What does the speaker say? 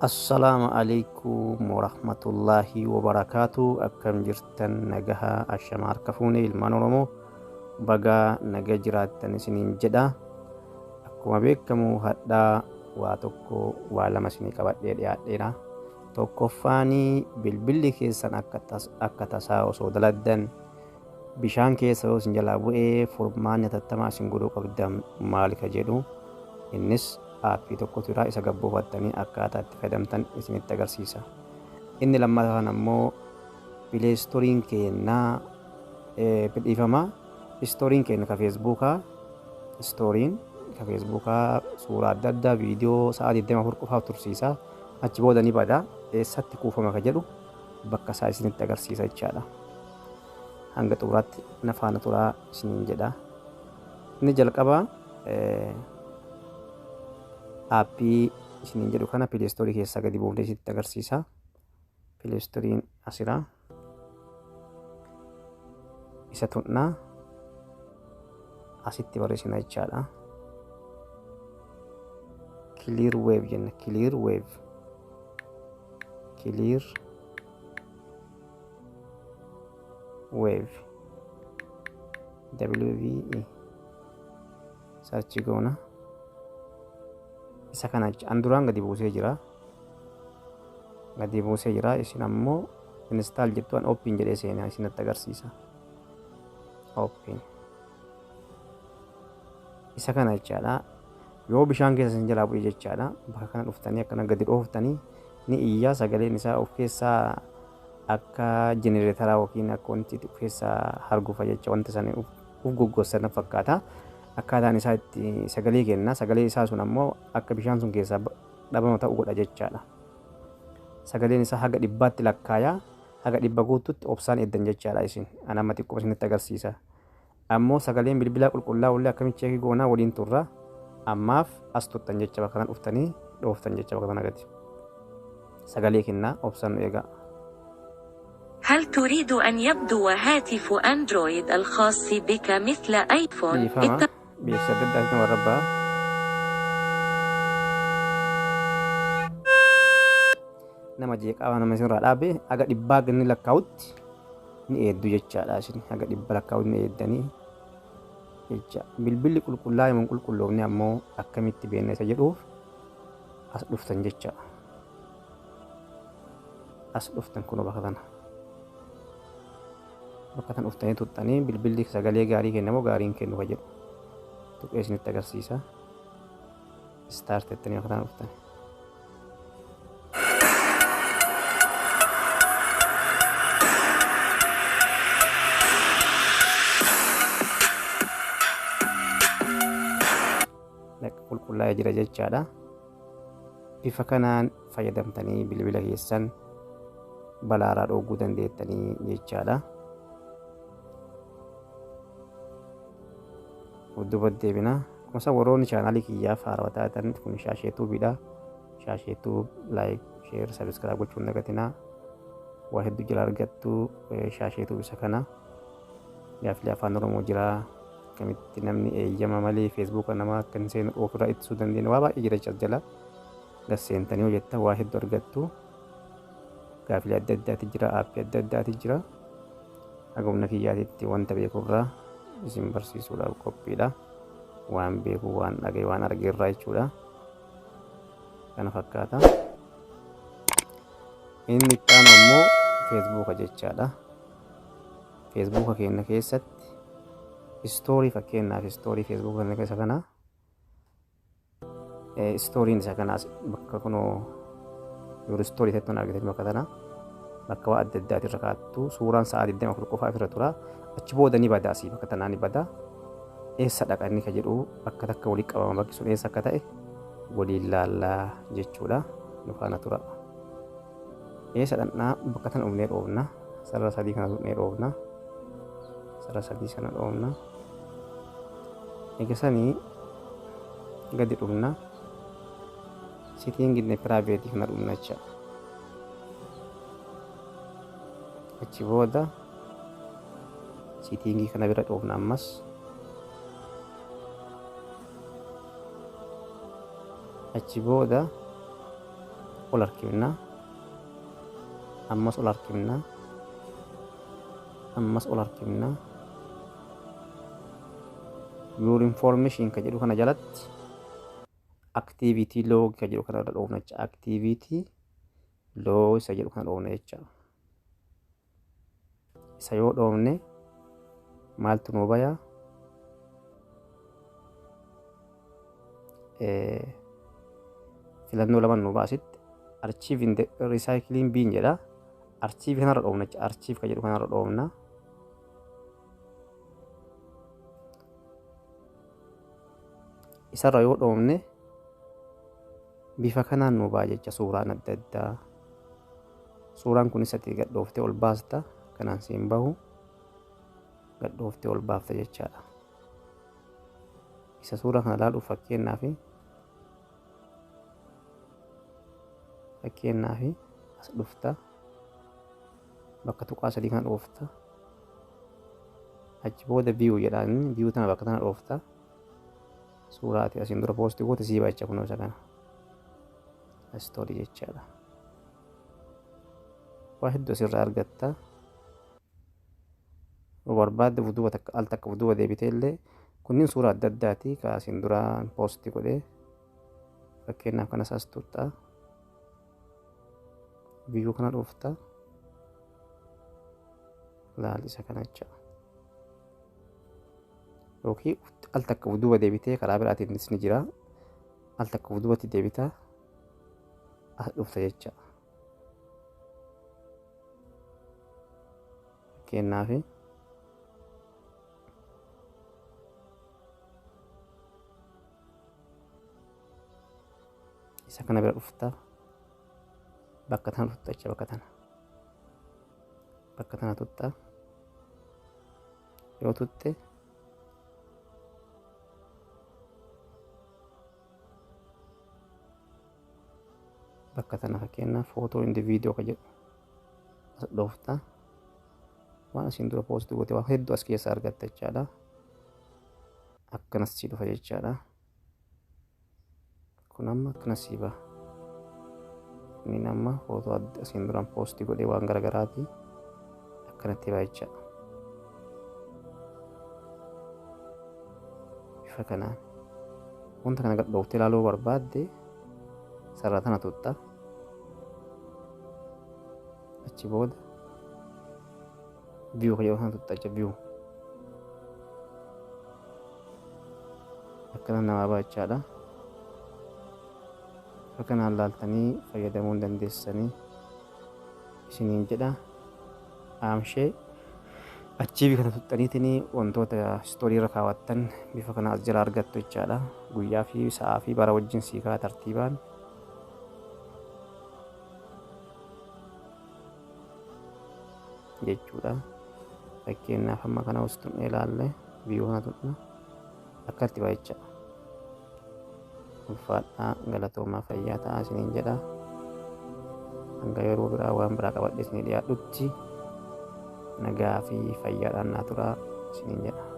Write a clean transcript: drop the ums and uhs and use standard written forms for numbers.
Assalaamu alaikum warahmatullaahi wabarakaatu. Akkam jirtan? Nagaha? Ashama, harka fuune ilmaan Oromoo, bagaa naga jiraattan isiniin jedha. Akkuma beekamu hadhaa waa tokko waa lama isinii qabadhee dhiyaadheera. Tokkoffaanii bilbilli keessan akka tasaa osoo daladdan bishaan keessa yoo isin jalaa bu'ee, furmaanni hatattamaa isin godhuu qabdan maali ka jedhu, innis aappii tokkotu jira, isa gabbuufattanii akkaataa itti fayyadamtan isinitti agarsiisa. Inni lammaffaan ammoo Play Storeiin keenyaa dhiifama, storyiin keenya ka Facebookaa, storyiin ka Facebookaa suuraa adda addaa, viidiyoo sa'a 24 qofaaf tursiisa, achi booda ni bada. Eessatti kuufama ka jedhu bakka isaa isinitti agarsiisa jechaadha. Hanga xumuraatti na faana turaa isiniin jedha. Inni jalqabaa aappii isiniin jedhu kana Play Storeii keessaa gadi buufnee isinitti agarsiisa. Play Storeiin asira. Isa tuqnaa, asitti barreessina jechaadha. Clear Wave jenna. Clear Wave. Clear Wave. WVE. Search goona. Isa kana an duraan gadi buusee jira. Gadi buusee jira. Isin ammoo install jettu, an open jedhee seenaa isinitti agarsiisa. Open. Isa kana jechaadha. Yoo bishaan keessa isin jalaa bu'e jechaadha. Bakka kana dhuftanii akkana gadi dhooftanii ni iyyaa, sagaleen isaa of keessaa akka jenereetaraa yookiin akka wanti of keessaa hargufa jecha, wanta sana of goggossan fakkaata. Akkaataan isaa itti sagalee kenna. Sagalee isaa sun ammoo akka bishaan sun keessaa dhabama ta'u godha jechaadha. Sagaleen isaa haga 100tti lakkaayaa, haga 100 guututti obsaan eeddan jechaadha isin. Ana amma xiqqoo isinitti agarsiisa. Ammoo sagaleen bilbilaa qulqullaa'u illee akkamitti check goonaa waliin turra. Ammaaf as tuttan jecha, bakka kana dhuftanii dhooftan jecha, bakka kana gadi. Sagalee kennaa, obsaan nu eegaa. هل تريد أن يبدو هاتف أندرويد الخاص بك مثل آيفون؟ Dhiifama, beeksisa adda addaa warra ba'a. Nama jeeqaa nama isinirraa dhaabe, haga 100 ganni lakkaa'utti ni eeddu jechaadha isin, haga 100 lakkaa'utti ni eeddanii jecha. Bilbilli qulqullaa'e moo qulqulloofne ammoo akkamitti beekna isa jedhuuf as dhuftan jecha. As dhuftan, kunoo bakka kana. Bakka kana dhuftanii tuxxanii bilbilli sagalee gaarii kenna moo gaarii hin kennu ka jedhu tuqee isinitti agarsiisa. Start jettanii bakka kana dhuftan. Qulqullaa'ee jira jechaadha. Bifa kanaan fayyadamtanii bilbila keessan balaarraa dhooguu dandeettanii jechaadha. Dudduuba deebina. Kunuunsa warroonni chaanaalii kiyyaaf haarawaa taatan, kun Shaashee Tuubiidha. Shaashee Tube like, share, subscribe gochuun dagatinaa. Waa hedduu jala argattu Shaashee Tube isa kana. Gaaffilee afaan Oromoo jira. Akkamitti namni eeyyama malee Facebooka namaa akka hin seenu ofirraa ittisuu dandeenya. Waa baay'ee jira as jala. Gasseentanii hojjettan waa hedduu argattu. Gaaffilee adda addaati jira. Aappii adda addaati jira. Haga humna kiyyaatitti wanta beekurraa isin barsiisuudhaaf qophiidha. Waan beeku, waan dhagaye, waan argeerraa jechuudha. Kana fakkaata. Inni itti aanu ammoo Facebooka jechaadha. Facebooka keenya keessatti story, fakkeenyaaf story Facebooka keenya keessa kana, storyiin isa kanaas bakka kunoo yeroo story tettuun argatanii bakka tana, bakka waa adda addaati irra kaa'attu, suuraan sa'a 24 qofa irra tura. Achi booda ni bada, asii bakka tanaa ni bada. Eessa dhaqa inni ka jedhu, bakka takka walii qabama, bakki sun eessa akka ta'e waliin laallaa jechuudha. Nu faana tura. Eessa dhaqnaa? Bakka tana dhufnee dhoofna. Sarara sadii kana dhufnee dhoofna. Sarara sadii sana dhoofna. Egaa sanii gadi dhufna. Setting and privacy kana dhufna jecha. Achi booda settingii kana bira dhoofna ammas. Achi booda Ol harkifna. Ammas ol harkifna. Ammas ol harkifna. Your information ka jedhu kana jalatti activity log ka jedhu kana irra dhoofna jecha. Activity log isa jedhu kana dhoofna jecha. Isa yoo dhoofne maaltu nuu baya? Filannoo lama nuu baasitti archive in the recycling bin jedha. Archive kanarra dhoofna jecha. Archive ka jedhu kanarra dhoofna. Isarra yoo dhoofne bifa kanaan nuu ba'a jecha suuraan adda addaa. Suuraan kunis ati gad dhooftee ol baasta, kanaan siin bahu gad dhooftee ol baafta jechaadha. Isa suuraa kana ilaaluuf fakkeenyaaf as dhufta, bakka tuqaa sadii kana dhoofta, achi booda view jedhaan, view tana bakka tana dhoofta. Suuraa ati asiin dura poostii goote sii ba'a jecha, kunoo isa kana story jechaadha. Waa hedduu asirraa argatta. Yoo barbaadde fuuldura takka al takka fuuldura deebitee illee kunniin suuraa adda addaati ka asiin dura poostii godhee. Fakkeenyaaf kanas as tuqxa. View kana dhoofta. Laal isa kana jecha. Yookiin al takka fuuldura deebitee karaa biraatiinis ni jira. Al takka fuulduratti deebita, as dhufta jecha. Fakkeenyaaf isa kana bira dhufta, bakka tana dhufta jecha, bakka tana. Bakka tana tuqxa. Yoo tuqxe bakka tana fakkeenyaaf photo and video ka jedhu as dhoofta. Waan asiin dura poostii goote waan hedduu as keessaa argatta jechaadha. Akkanas sii dhufa jechaadha. Kun amma akkanas sii baha. Inni amma footoo asiin duraan poostii godhee waan garagaraati akkanatti baha jechaadha. Bifa kanaan wanta kana gad dhooftee ilaaluu barbaadde sarara tana tuqxa. Achi booda view ka jedhu kana tuqxa jecha, view. Akkana namaa baha jechaadha. Bifa kanaan laaltanii fayyadamuu hin dandeessanii isiniin jedha. Aamshee archive kana tuqxaniitiin wantoota story irra kaawwattan bifa kana as jala argattu jechaadha. Guyyaa fi sa'aa fi bara wajjin sii kaa tartiibaan. Jechuudha. Fakkeenyaaf amma kana os tuqnee ilaalle, view kana tuqna, akkatti baha jechaadha. Ulfaadhaa, galatoomaa, fayyaa ta'aa isiniin jedha. Hanga yeroo biraa waan biraa qabadhee isinii dhiyaadhutti nagaa fi fayyaadhaan naa turaa isiniin jedha.